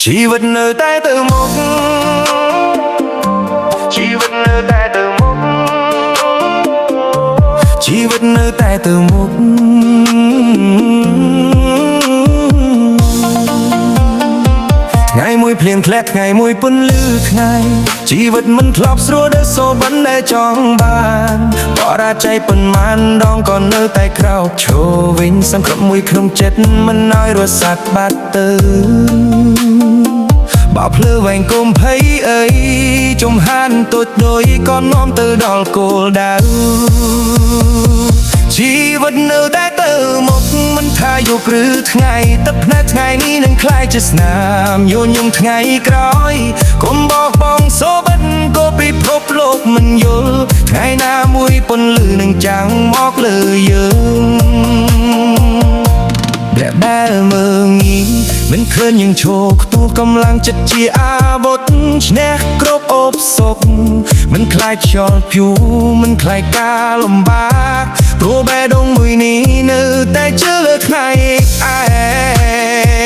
ជីវិតនៅតែទៅមុខជីវិតនៅតែទៅមុខជីវិតនៅតែទៅមុខថ្ងៃមួយភ្លៀងធ្លាក់ថ្ងៃមួយពន្លឺថ្ងៃជីវិតមិនធ្លាប់ស្រួលដូចសូបិនដែលចង់បានបរាជ័យប៉ុន្មានដងក៏នៅតែក្រោកឈរវិញសង្ឃឹមមួយក្នុងចិត្តមិនឲ្យរសាត់បាត់ទៅ បើភ្លឺវែងគុំភ័យអីចំហានតូចដូចក៏នាំទៅដល់គោលដៅជីវិតនៅតែទៅមុខមិនថាយប់ឬថ្ងៃទឹកភ្នែកថ្ងៃនេះនឹងក្លាយជាស្នាមញញឹមថ្ងៃក្រោយកុំបោះបង់សូបិនក៏ពិភពលោកមិនយល់ថ្ងៃណាមួយពន្លឺនឹងចាំងមកលើយើង ដែលដែលមើងងាយមិនឃើញយើងឈរខ្ពស់កម្លាំងចិត្តជាអាវុធឈ្នះគ្រប់អូបសុខមិនខ្លាចខ្យល់ព្យុះមិនខ្លាចការលំបាកព្រោះបេះដូងមួយនេះនៅតែជឿលើថ្ងៃឯ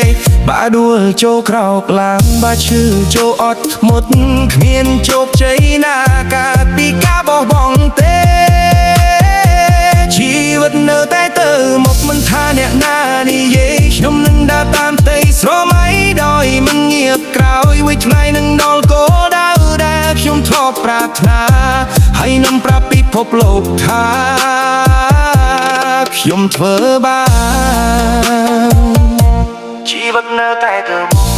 ងបើដួលចូលក្រោកឡើងបើឈឺចូលអត់ធ្មត់គ្មានជោគជ័យណាកើតពីការបោះបង់ទេ ជីវិតនៅតែទៅមុខមិនថាអ្នកណានិយាយខ្ញុំនឹងដើរតាមផ្ទៃស្រមៃដោយមិនងាកក្រោយមួយថ្ងៃនឹងដល់គោលដៅដែលខ្ញុំធ្លាប់ប្រាថ្នាហើយនឹងប្រាប់ពិភពលោកថាខ្ញុំធ្វើបានជីវិតនៅតែទៅមុខ។